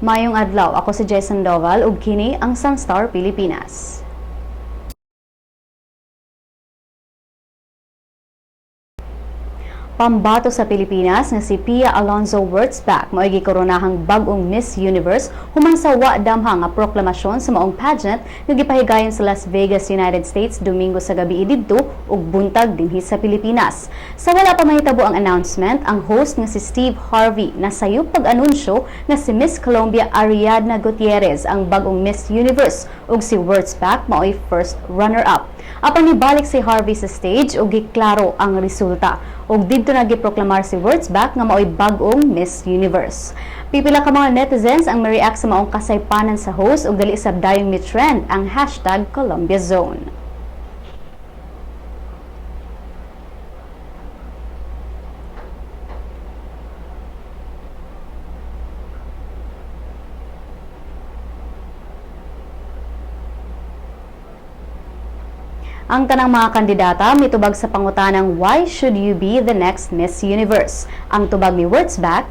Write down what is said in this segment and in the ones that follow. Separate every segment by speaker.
Speaker 1: Maayong adlaw, ako si Jason Doval ug kini ang Sunstar Pilipinas. Pambato sa Pilipinas nga si Pia Alonzo Wurtzbach mao'y gikoronahang bag-ong Miss Universe human sa wa damha nga proklamasyon sa maong pageant nga gipahigayon sa Las Vegas, United States, Domingo sa gabi didto ug buntag dinhi sa Pilipinas. Sa wala pa mahitabo ang announcement, ang host nga si Steve Harvey nasayop pag-anunsyo nga si Miss Colombia Ariadna Gutierrez ang bag-ong Miss Universe ug si Wurtzbach mao'y first runner-up. Apan nibalik si Harvey sa stage ug giklaro ang resulta ug didto na giproklamar si Wurtzbach nga mao'y bag-ong Miss Universe. Pipila ka mga netizens ang mi-react sa maong kasaypanan sa host ug dali sab dayong mi-trend ang #ColombiaZone. Ang tanang mga kandidata mitubag sa pangutanang "Why should you be the next Miss Universe?" Ang tubag ni Wurtzbach,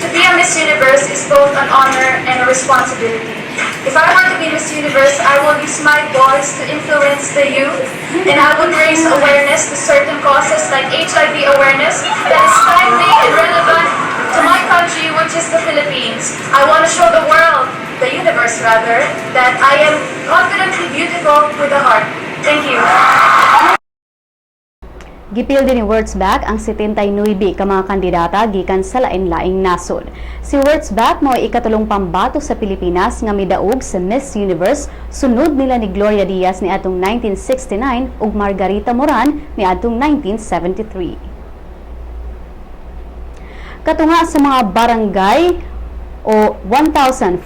Speaker 2: To be a Miss Universe is both an honor and a responsibility. If I were to be Miss Universe, I will use my voice to influence the youth, and I would raise awareness to certain causes like HIV awareness that is timely and relevant to my country, which is the Philippines. I want to show the world, the universe rather, that I am confidently beautiful with a heart. Thank you.
Speaker 1: Gipildi ni Wurtzbach ang 79 ka mga kandidata gikan sa lain-laing nasod. Si Wurtzbach mao ikatulong pambato sa Pilipinas nga midaog sa Miss Universe, sunod nila ni Gloria Diaz niadtong 1969 ug Margarita Moran niadtong 1973. Katunga sa mga barangay o 1,507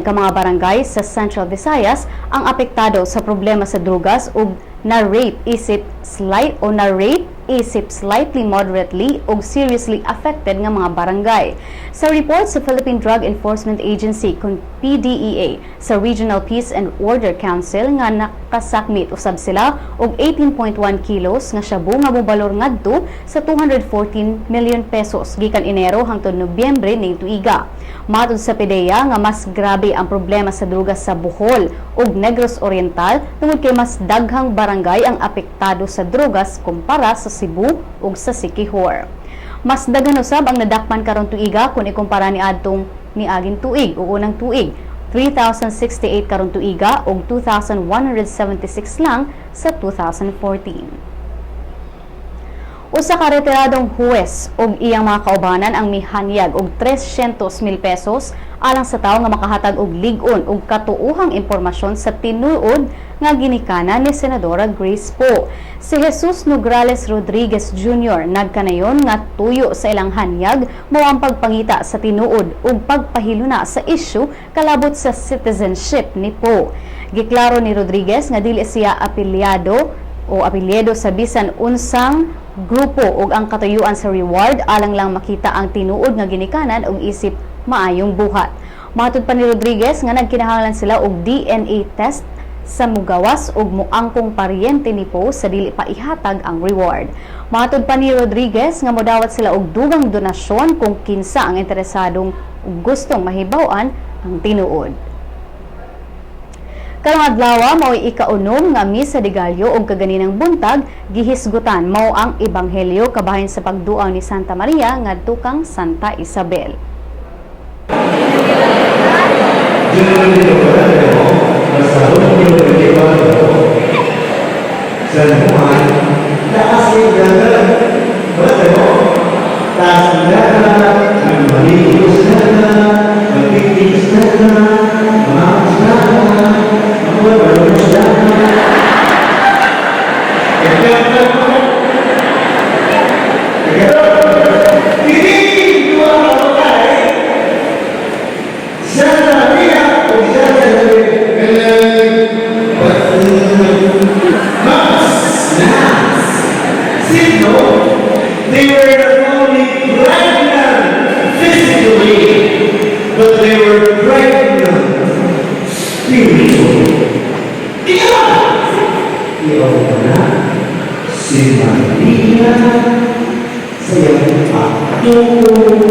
Speaker 1: ka mga barangay sa Central Visayas ang apektado sa problema sa drugas ug na-rate isip slight o na-rate isip slightly, moderately ug seriously affected nga mga barangay. Sa report sa Philippine Drug Enforcement Agency kon PDEA sa Regional Peace and Order Council nga nakasakmit usab sila og 18.1 kilos nga shabu nga mobalor ngadto sa 214 million pesos gikan Enero hangtod Nobyembre ning tuiga. Matod sa PDEA nga mas grabe ang problema sa drugas sa Bohol ug Negros Oriental tungod kay mas daghang barangay ang apektado sa drugas kumpara sa Cebu ug sa Siquijor. Mas daghan usab ang nadakpan karon tuiga kung ikumpara ni adtong niaging tuig o unang tuig. 3,068 karon tuiga ug 2,176 lang sa 2014. Usa ka retiradong huwes ug iyang mga kaubanan ang mihanyag og 300 mil pesos alang sa tawo nga makahatag og lig-on ug katuohang impormasyon sa tinuod nga ginikanan ni Senadora Grace Poe. Si Jesus Nograles Rodriguez Jr. nagkanayon nga tuyo sa ilang hanyag mao ang pagpangita sa tinuod ug pagpahiluna sa isyu kalabot sa citizenship ni Poe. Giklaro ni Rodriguez nga dili siya apilyado o apelyido sa bisan unsang grupo ug ang katuyuan sa reward alang lang makita ang tinuod nga ginikanan ug isip maayong buhat. Matod pa ni Rodriguez nga nagkinahanglan sila og DNA test sa mugawas ug muangkong paryente ni Poe sa dili pa ihatag ang reward. Matod pa ni Rodriguez nga modawat sila og dugang donasyon kung kinsa ang interesadong ug gustong mahibaw-an ang tinuod. Karong adlaw mao'y ikaunom nga Misa de Gallo ug kaganinang buntag gihisgutan mao ang ebanghelyo kabahin sa pagduaw ni Santa Maria ngadto kang Santa Isabel.
Speaker 3: San Juan, They were not only pregnant physically, but they were pregnant spiritually. Ikaw na si Maria sa iyang pagtuo.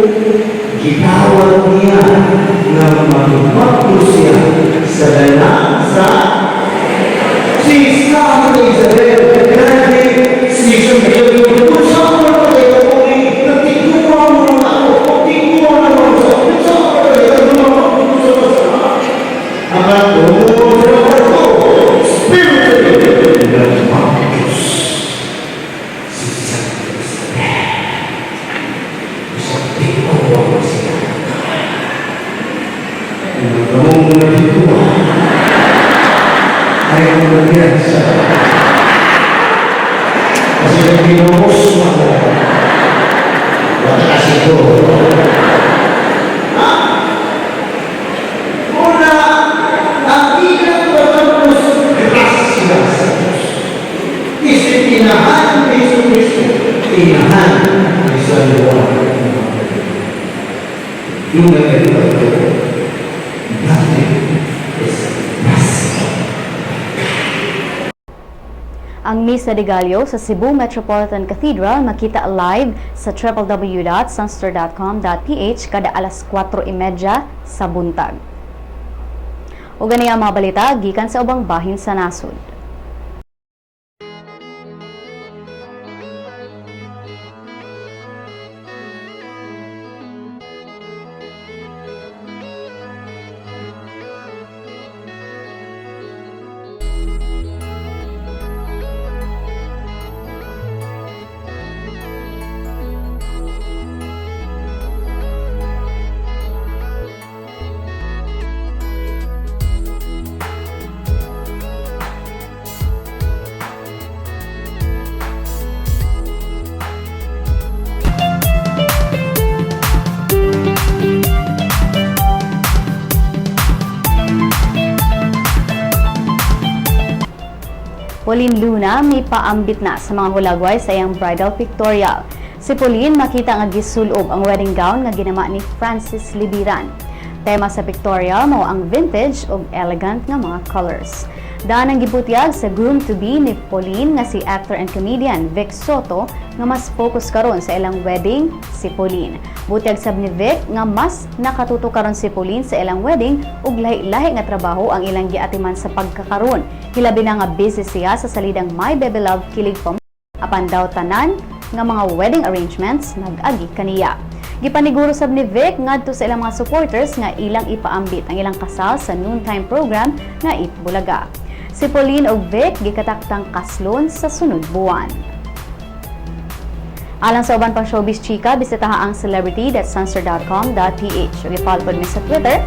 Speaker 3: Gitawag niya nga makibapto siya sa dala sa si Santa Isabel. Grabe, si Isabel, kung saan mo kayo uli, nagtiguan mo ng ako, tiguan mo ng sa, saan mo kayo sa masama? Ang ako, spiritually, nagmapos si Santa Isabel. Sa tiguan siya. Nagkamong nagtiguan. Ay, ang nagyan. Kasi nagpinubos mo ako. Wala kasi ko. Ha? Una, ang ilang pagkapos, grasya sa Diyos. Isip inahan ni Jesu Cristo, inahan ni San Juan. Yung nagpagpag, nothing is impossible.
Speaker 1: Ang Misa de Gallo sa Cebu Metropolitan Cathedral makita live sa www.sunstar.com.ph kada alas 4:30 sa buntag. Ug ani ang mga balita gikan sa ubang bahin sa nasod. Pauleen Luna may paambit na sa mga hulagway sa iyang bridal pictorial. Si Pauleen makita nga gisulob ang wedding gown nga ginama ni Francis Libiran. Tema sa pictorial mao ang vintage ug elegant nga mga colors. Daan ang gibutyag sa groom-to-be ni Pauleen nga si actor and comedian Vic Sotto nga mas focus karon sa ilang wedding si Pauleen. Butyag sab ni Vic nga mas nakatuto karon si Pauleen sa ilang wedding ug lahi-lahi nga trabaho ang ilang giatiman sa pagkakaron. Hilabi na nga busy siya sa salidang My Bebe Love Kilig Pa apan daw tanan nga mga wedding arrangements nag-agi kaniya. Gipaniguro sab ni Vic ngadto sa ilang mga supporters nga ilang ipaambit ang ilang kasal sa noontime program nga Eat Bulaga. Si Pauleen ug Vic gikataktang kaslon sa sunod buwan. Alang sa uban pang showbiz chika, bisitaha ang celebrity.sunstar.com.ph ug i-follow pod mi sa Twitter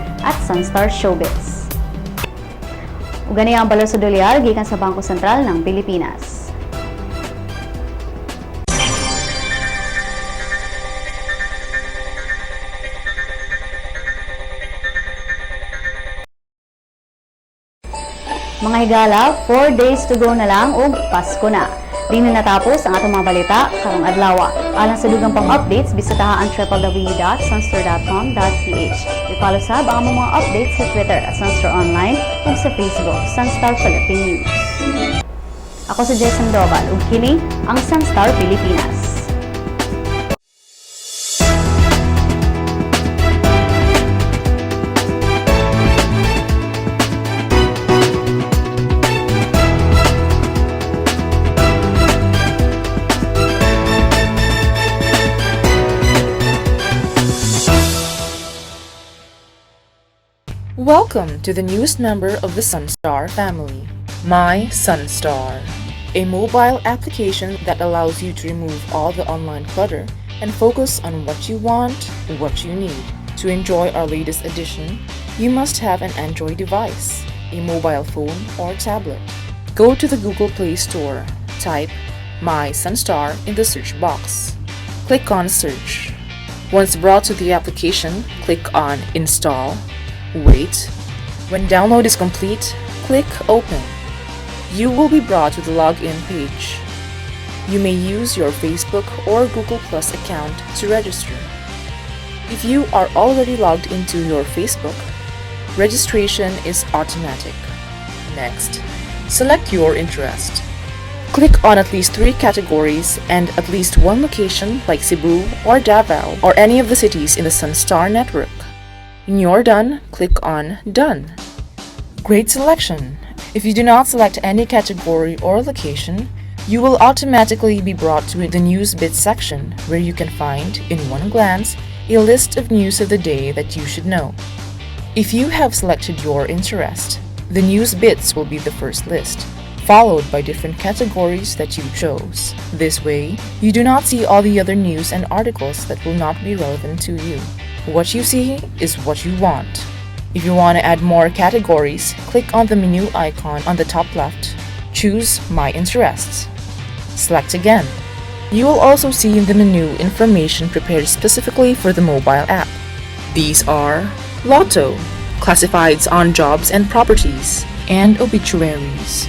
Speaker 1: @SunstarShowbiz. Ug gani ang balor sa dolyar gikan sa Bangko Sentral ng Pilipinas. Mga higala, 4 days to go na lang ug Pasko na. Di na natapos ang atong mga balita karong adlaw. Alang sa dugang pang updates, bisitaha ang www.sunstar.com.ph. I-follow sab ang among mga updates sa Twitter @SunstarOnline ug sa Facebook, Sunstar Philippine News. Ako si Jason Doval ug kini ang Sunstar Pilipinas.
Speaker 4: Welcome to the newest member of the Sunstar family, My Sunstar, a mobile application that allows you to remove all the online clutter and focus on what you want, what you need. To enjoy our latest edition, you must have an Android device, a mobile phone or tablet. Go to the Google Play Store, type My Sunstar in the search box. Click on Search. Once brought to the application, click on Install. Wait. When download is complete, click Open. You will be brought to the login page. You may use your Facebook or Google Plus account to register. If you are already logged into your Facebook, registration is automatic. Next, select your interest. Click on at least three categories and at least one location like Cebu or Davao or any of the cities in the Sunstar network. When you're done, click on Done. Great selection! If you do not select any category or location, you will automatically be brought to the News Bits section, where you can find, in one glance, a list of news of the day that you should know. If you have selected your interest, the News Bits will be the first list, followed by different categories that you chose. This way, you do not see all the other news and articles that will not be relevant to you. What you see is what you want. If you want to add more categories, click on the menu icon on the top left. Choose My Interests. Select again. You will also see in the menu information prepared specifically for the mobile app. These are Lotto, classifieds on jobs and properties, and obituaries.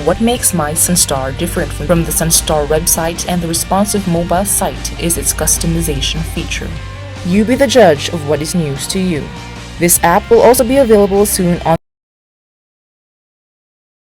Speaker 4: What makes My Sunstar different from the Sunstar website and the responsive mobile site is its customization feature. You be the judge of what is news to you. This app will also be available soon on